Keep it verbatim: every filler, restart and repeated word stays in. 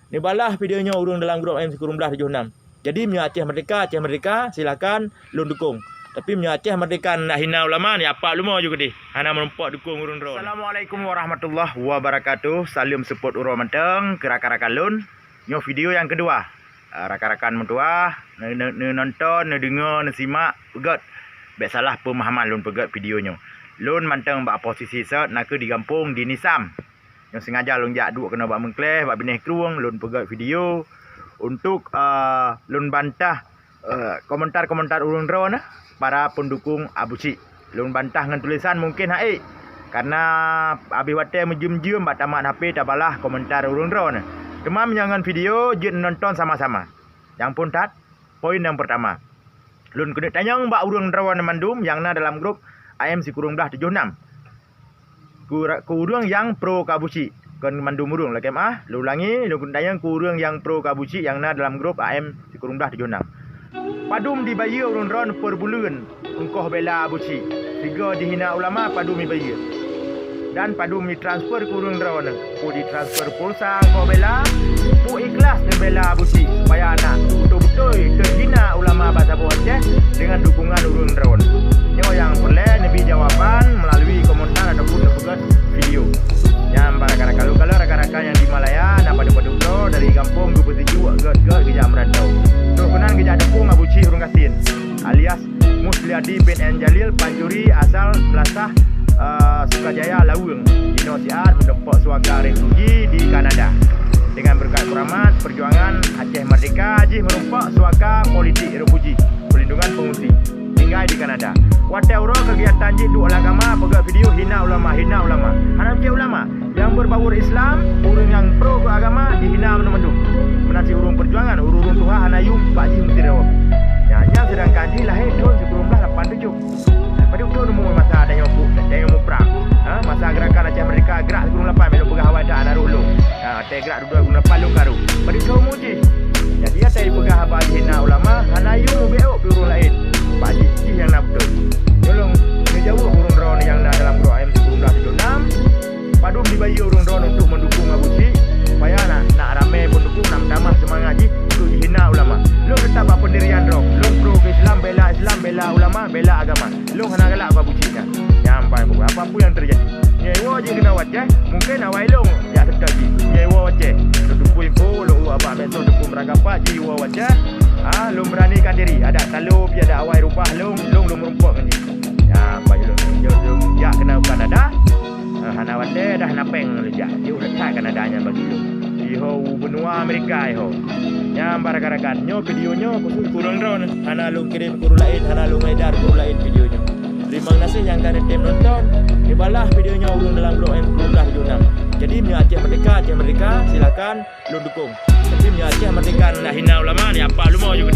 Neubalah video nyoe ureuëng dalam grup M sikureueng blaih tujoh nam. Jadi meunyoe Aceh Merdeka, Aceh Merdeka, silakan lôn dukung. Tapi meunyoe Aceh Merdeka nak hina ulama, ni apa leumo ju keudeh. Hana meurumpok dukung ureuëng droe. Assalamualaikum warahmatullahi wabarakatuh. Salam support uroe mantong keu rakan-rakan lôn. Nyoe video nyang keudua. Ah, rakan-rakan meutuah, ne-, ne-, neunonton, neudeungoe, neusimak, peugét. Bék salah peumahaman lôn peugét video nyoe. Lôn mantong bak posisi sot nakeuh di gampông di Nisam. Nyang sengaja lôn jak duek keunoe bak Meungkleh, bak binéh krueng, lôn peugét video untuk, eh, lôn bantah, eh, komentar-komentar ureuëng droeneuh, para pendukung Abusyik. Lôn bantah ngon tulisan mungken hana ék, karena abéh watée meujeuem-jeuem bak tamat H P tabalah komentar ureuëng droeneuh. Teuma meunyoe ngon video, jeuet nonton sama-sama. Nyang phon that, poin nyang peurtama. Lôn keuneuk tanyong bak ureuëng droeneuh mandum nyang na dalam grup A M sikureueng blaih tujoh nam. Keu ra-, keu ureuëng nyang pro keu Abusyik, kon mandum ureuëng lakée meuáh, lôn ulangi, lôn keuneuk tanyong keu ureuëng nyang pro keu Abusyik nyang na dalam grup A M sikureueng blaih tujoh nam. Padum dibayeue ureuëng droeneuh per buleuen ongkoh bela Abusyik, sigoe jihina ulama padum dibayeue? Dan padum ditransfer keu ureuëng droeneuh? Peue ditransfer pulsa ongkoh bela, peue ikhlas neubela Abusyik supaya na beutôi-beutôi teuhina ulama bansaboh Aceh deungon dukungan ureuëng droeneuh? Nyoe nyang peureulée neubi jawaban meulalu komentar ataupun neupeugét video. Nyan bak rakan-rakan lôn, kalau rakan-rakan nyang di Malaya na padub-padub droe dari gampông geupeusijuek gét-gét geujak meurantau. Trok keunan geujak dukung Abusyik ureuëng gasien alias Musliadi bin N Jalil Pancuri asal Melasah, eh, Sukajaya Laweueng. Jinoe siat meureumpok suaka refuji di Kanada. Dengan beureukat keuramat perjuangan Aceh Merdeka jih meureumpok suaka politik refuji, perlindungan pengungsi, tinggai di Kanada. Watée uroe keugiatan jih duek lam kama peugét video hina ulama, hina ulama. Hana cit ulama. Nyang beubawur Islam, ureuëng nyang pro keu agama, jihina mandum-mandum. Meunan cit ureuëng perjuangan, ureuëng-ureuëng tuha hana yum bak jih meusidroe. Nyan, nyan seudangkan jih lahé thon sikureueng blaih lapan tujoh. Padub thon umu masa tanyoe pu-, tanyoe muprang. Ha, masa gerakan Aceh Merdeka gerak sikureueng lapan, bék lôn peugah awai that hana rôh lôn. Ha, watée gerak dudoe sikureueng lapan lôn ka rôh. Padub thon umu jih. Jadi, watée jipeugah haba jihina ulama, hana yum ubé ôk keu ureuëng laén. Bak jih, jih nyang na beutôi. Nyoe lôn neujaweueb ureuëng droeneuh nyang na dalam grup A M sikureueng blaih tujoh nam. Padum dibayeue ureuëng droeneuh untuk meudukung Abusyik, supaya na, nak ramé pendukung, nak meutamah seumangat jih untuk jihina ulama. Lôn teutap bak peundirian droe. Lôn pro keu Islam, bela Islam, bela ulama, bela agama. Lôn hana galak bak Abusyik nyan. Nyan pai buku. Apa pun yang terjadi. Nyoe woe jih keunoe u Aceh, mungken awai lôn jak seutôt jih. Nyoe woe u Aceh. Lôn teupeu info, lôn ureuëng abah biasa teupeu meurangkapat jih woe u Aceh. Ha, lôn beuranikan diri. Adak talo pih adak awai rubah lôn, lôn, lôn meurumpok ngon jih. Nyan pai lôn, lôn, lôn jak keunoe u Kanada. Ah, hana watée dah, hana péng lôn jak. Jeuet that Kanada nyan bagi lôn. Iho u benua Amerika iho. Nyan bak rakan-rakan, nyoe video nyoe khusus keu ureuëng droeneuh. Hana lôn kirém keu ureuëng laén, hana lôn edar keu ureuëng laén video nyoe. Terima kasih nyang ka neutem nonton. Neubalah video nyoe ureuëng dalam grup M sikureueng blaih tujoh nam. Jadi meunyoe Aceh Merdeka, Aceh Merdeka, silakan lôn dukung. Tapi meunyoe Aceh Merdeka nak hina ulama, ni apa leumo ju